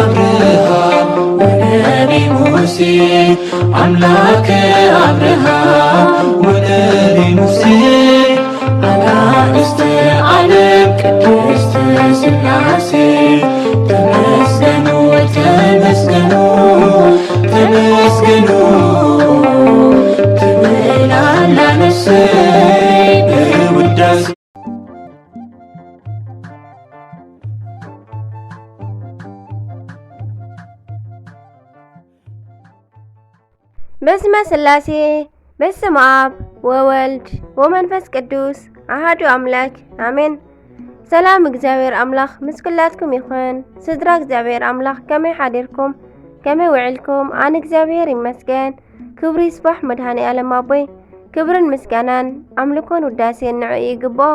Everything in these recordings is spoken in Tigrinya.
አብርሃም ወነቢ ሙሴ፣ አምላከ አብርሃም ወነቢ ሙሴ፣ አጋእዝተ ዓለም ቅድስት ሥላሴ፣ ተመስገኑ፣ ተመስገኑ፣ ተመስገኑ ትብል ኣላ ነፍሰይ በውዳሴ። በስመ ሥላሴ፣ በስመ አብ ወወልድ ወመንፈስ ቅዱስ አሐዱ አምላክ አሜን። ሰላም እግዚኣብሔር ኣምላኽ ምስ ኩላትኩም ይኹን። ስድራ እግዚኣብሔር ኣምላኽ ከመይ ሓዲርኩም? ከመይ ውዕልኩም? ኣነ እግዚኣብሔር ይመስገን። ክብሪ ይስባሕ መድኃኔ ዓለም ኣቦይ። ክብርን ምስጋናን ኣምልኮን ውዳሴን ንዕኡ ይግብኦ።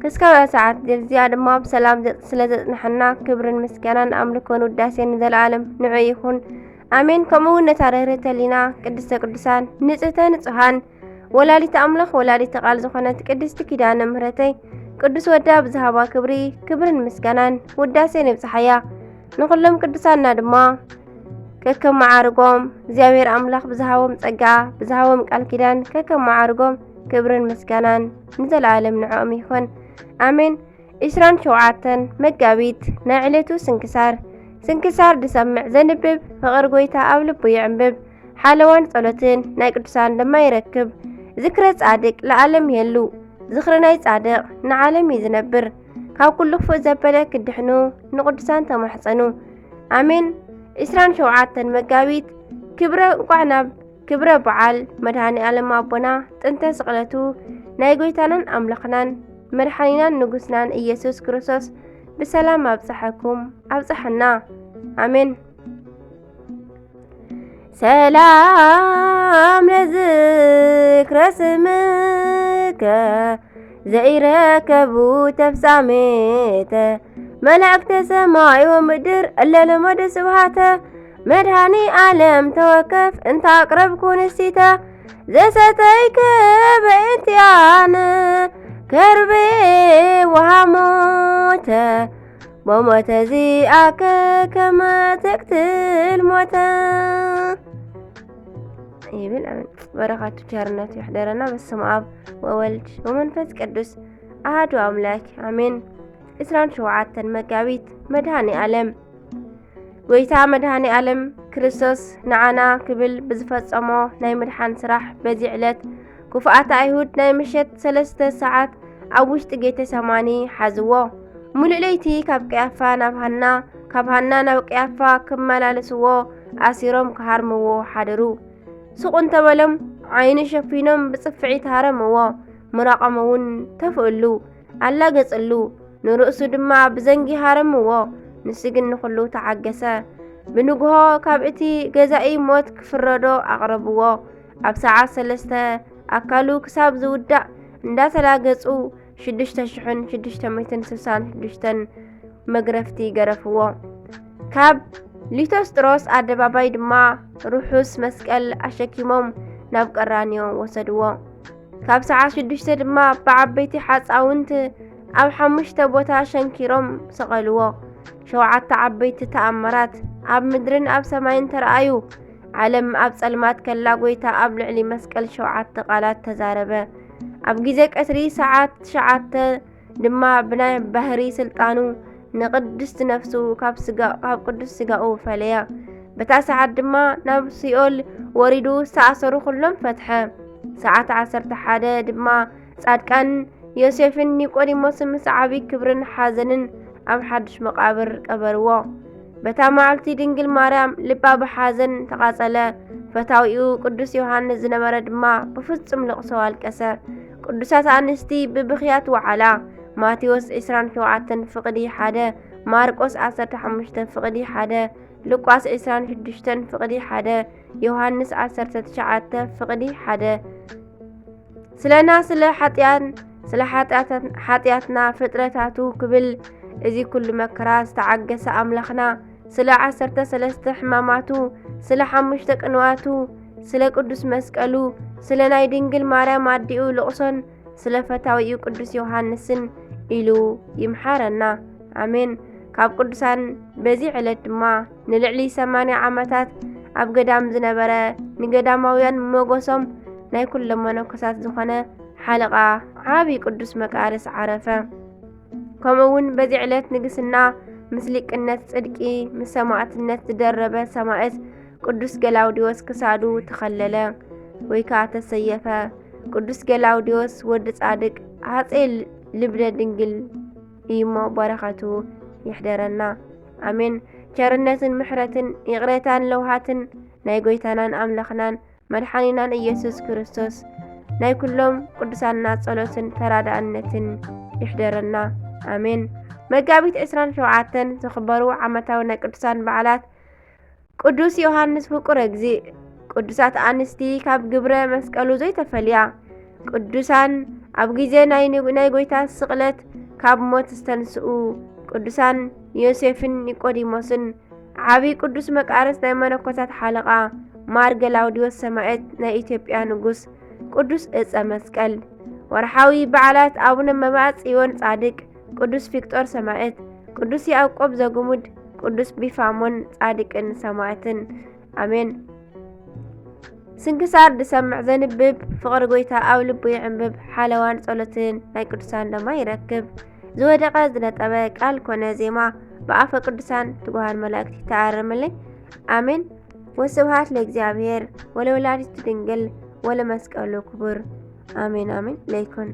ክስካብ ሰዓት እዚኣ ድማ ብሰላም ዘ-፣ ስለ ዘጽንሐና ክብርን ምስጋናን ኣምልኮን ውዳሴን ንዘለዓለም ንዕኡ ይኹን። ኣሜን። ከምኡ እውን ነታ ርህርህተ ህሊና ቅድስተ ቅዱሳን ንጽህተ ንጹሃን ወላዲተ ኣምላኽ ወላዲተ ቃል ዝኾነት ቅድስቲ ኪዳነ ምህረተይ ቅዱስ ወዳ ብዝሃባ ክብሪ ክብርን ምስጋናን ውዳሴን ይብጽሓያ። ንኹሎም ቅዱሳንና ድማ ከከም መዓርጎም እግዚኣብሔር ኣምላኽ ብዝሃቦም ጸጋ ብዝሃቦም ቃል ኪዳን ከከም መዓርጎም ክብርን ምስጋናን ንዘለዓለም ንዕኦም ይኹን። ኣሜን። ዕስራን ሸውዓተን መጋቢት ናይ ዕለቱ ስንክሳር። ስንክሳር ዝሰምዕ ዘንብብ ፍቕሪ ጐይታ ኣብ ልቡ ይዕንብብ። ሓለዋን ጸሎትን ናይ ቅዱሳን ድማ ይረክብ። ዝክረ ጻድቅ ለዓለም ይሄሉ። ዝኽሪ ናይ ጻድቕ ንዓለም እዩ ዝነብር። ካብ ኩሉ ክፉእ ዘበለ ክድሕኑ ንቅዱሳን ተማሕጸኑ። ኣሜን። ዕስራን ሸውዓተን መጋቢት ክብረ እንቋዕ ናብ ክብረ በዓል መድኃኔ ዓለም ኣቦና ጥንተ ስቕለቱ ናይ ጐይታናን ኣምላኽናን መድሓኒናን ንጉስናን ኢየሱስ ክርስቶስ ብሰላም ኣብጽሐኩም ኣብጽሐና። ኣሜን። ሰላም ለዝክረ ስምከ ዘይረከቡ ተፍጻሜተ መላእክተ ሰማይ ወምድር እለ ለመዱ ስብሃተ መድኃኒ ዓለም ተወከፍ እንተ ኣቅረብኩ ንሲተ ዘሰተይከ በእንቲኣነ ከርቤ ወሃሞተ በሞተ ዚኣከ ከመ ተቅትል ሞተ ይብል። ኣሜን። በረኸቱ ቸርነቱ ይሕደረና። በስመ አብ ወወልድ ወመንፈስ ቅዱስ ኣሐዱ ኣምላክ ኣሜን። ዕስራን ሸውዓተን መጋቢት መድኃኔ ዓለም ጐይታ መድኃኔ ዓለም ክርስቶስ ንዓና ክብል ብዝፈጸሞ ናይ ምድሓን ስራሕ በዚ ዕለት ክፉኣት ኣይሁድ ናይ ምሸት ሰለስተ ሰዓት ኣብ ውሽጢ ጌቴሰማኒ ሓዝዎ። ምሉእ ለይቲ ካብ ቀያፋ ናብ ሃና፣ ካብ ሃና ናብ ቀያፋ ክመላለስዎ ኣሲሮም ክሃርምዎ ሓደሩ። ስቕ እንተበሎም ዓይኑ ሸፊኖም ብጽፍዒት ሃረምዎ። ምራቖም እውን ተፍእሉ፣ ኣላገጽሉ። ንርእሱ ድማ ብዘንጊ ሃረምዎ። ንሱ ግን ንኹሉ ተዓገሰ። ብንግሆ ካብ እቲ ገዛኢ ሞት ክፍረዶ ኣቕረብዎ። ኣብ ሰዓት ሰለስተ ኣካሉ ክሳብ ዝውዳእ እንዳተላገጹ ሽዱሽተ ሽሕን ሽዱሽተ ሚእትን ስሳን ሽዱሽተን መግረፍቲ ገረፍዎ። ካብ ሊቶስጥሮስ ኣደባባይ ድማ ርሑስ መስቀል ኣሸኪሞም ናብ ቀራንዮ ወሰድዎ። ካብ ሰዓት ሽዱሽተ ድማ ብዓበይቲ ሓጻውንቲ ኣብ ሓሙሽተ ቦታ ሸንኪሮም ሰቐልዎ። ሸውዓተ ዓበይቲ ተኣምራት ኣብ ምድርን ኣብ ሰማይን ተረኣዩ። ዓለም ኣብ ጸልማት ከላ ጐይታ ኣብ ልዕሊ መስቀል ሸውዓተ ቃላት ተዛረበ። ኣብ ግዜ ቀትሪ ሰዓት ትሽዓተ ድማ ብናይ ባህሪ ስልጣኑ ንቅድስቲ ነፍሱ ካብ ስጋ-፣ ካብ ቅዱስ ስጋኡ ፈለያ። በታ ሰዓት ድማ ናብ ሲኦል ወሪዱ ዝተኣሰሩ ኩሎም ፈትሐ። ሰዓት ዓሰርተ ሓደ ድማ ጻድቃን ዮሴፍን ኒቆዲሞስን ምስ ዓቢ ክብርን ሓዘንን ኣብ ሓድሽ መቓብር ቀበርዎ። በታ መዓልቲ ድንግል ማርያም ልባ ብሓዘን ተቓጸለ። ፈታዊኡ ቅዱስ ዮሃንስ ዝነበረ ድማ ብፍጹም ልቕሶ ኣልቀሰ። ቅዱሳት ኣንስቲ ብብኽያት ወዓላ። ማቴዎስ ዕስራን ሸውዓተን ፍቕዲ ሓደ፣ ማርቆስ ዓሰርተ ሓሙሽተ ፍቕዲ ሓደ፣ ሉቃስ ዕስራን ሽዱሽተን ፍቕዲ ሓደ፣ ዮሃንስ ዓሰርተ ትሽዓተ ፍቕዲ ሓደ። ስለና ስለ ሓጢኣን-፣ ስለ ሓጢኣተን-፣ ሓጢኣትና ፍጥረታቱ ክብል እዚ ኩሉ መከራ ዝተዓገሰ ኣምላኽና፣ ስለ ዓሰርተ ሰለስተ ሕማማቱ፣ ስለ ሓሙሽተ ቅንዋቱ፣ ስለ ቅዱስ መስቀሉ፣ ስለ ናይ ድንግል ማርያም ኣዲኡ ልቕሶን ስለ ፈታዊኡ ቅዱስ ዮሃንስን ኢሉ ይምሓረና። ኣሜን። ካብ ቅዱሳን በዚ ዕለት ድማ ንልዕሊ ሰማንያ ዓመታት ኣብ ገዳም ዝነበረ ንገዳማውያን መጎሶም ናይ ኩሎም መነኮሳት ዝኾነ ሓለቓ ዓቢ ቅዱስ መቃርስ ዓረፈ። ከምኡ እውን በዚ ዕለት ንግስና ምስ ሊቅነት ጽድቂ ምስ ሰማዕትነት ዝደረበ ሰማዕት ቅዱስ ገላውዲዮስ ክሳዱ ተኸለለ ወይ ከዓ ተሰየፈ። ቅዱስ ገላውዲዮስ ወዲ ጻድቅ ሃጼ ልብነ ድንግል እዩ እሞ በረኸቱ ይሕደረና። ኣሜን። ቸርነትን ምሕረትን ይቕሬታን ለውሃትን ናይ ጎይታናን ኣምላኽናን መድሓኒናን ኢየሱስ ክርስቶስ ናይ ኩሎም ቅዱሳንና ጸሎትን ተራዳእነትን ይሕደረና። ኣሜን። መጋቢት ዕስራን ሸውዓተን ዝኽበሩ ዓመታዊ ናይ ቅዱሳን በዓላት ቅዱስ ዮሃንስ ፍቁር እግዚእ። ቅዱሳት ኣንስቲ ካብ ግብረ መስቀሉ ዘይተፈልያ ቅዱሳን ኣብ ግዜ ናይ ንግ-፣ ናይ ጎይታ ስቕለት ካብ ሞት ዝተንስኡ ቅዱሳን ዮሴፍን ኒቆዲሞስን ዓቢ ቅዱስ መቃርስ ናይ መነኮሳት ሓለቓ ማር ገላውዲዮስ ሰማዕት ናይ ኢትዮጵያ ንጉስ ቅዱስ እፀ መስቀል። ወርሓዊ በዓላት ኣቡነ መባእ ጽዮን ጻድቅ፣ ቅዱስ ፊቅጦር ሰማዕት፣ ቅዱስ ያዕቆብ ዘጉሙድ፣ ቅዱስ ቢፋሞን ጻድቅን ሰማዕትን። ኣሜን። ስንክሳር ዝሰምዕ ዘንብብ ፍቕሪ ጎይታ ኣብ ልቡ ይዕንብብ፣ ሓለዋን ጸሎትን ናይ ቅዱሳን ድማ ይረክብ። ዝወደቐ ዝነጠበ ቃል ኮነ ዜማ ብኣፈ ቅዱሳን ትጉሃን መላእክት ይተኣረመለይ። ኣሜን። ወስብሃት ለእግዚኣብሔር ወለወላዲቱ ድንግል ወለመስቀሉ ክቡር። ኣሜን ኣሜን። ለይኩን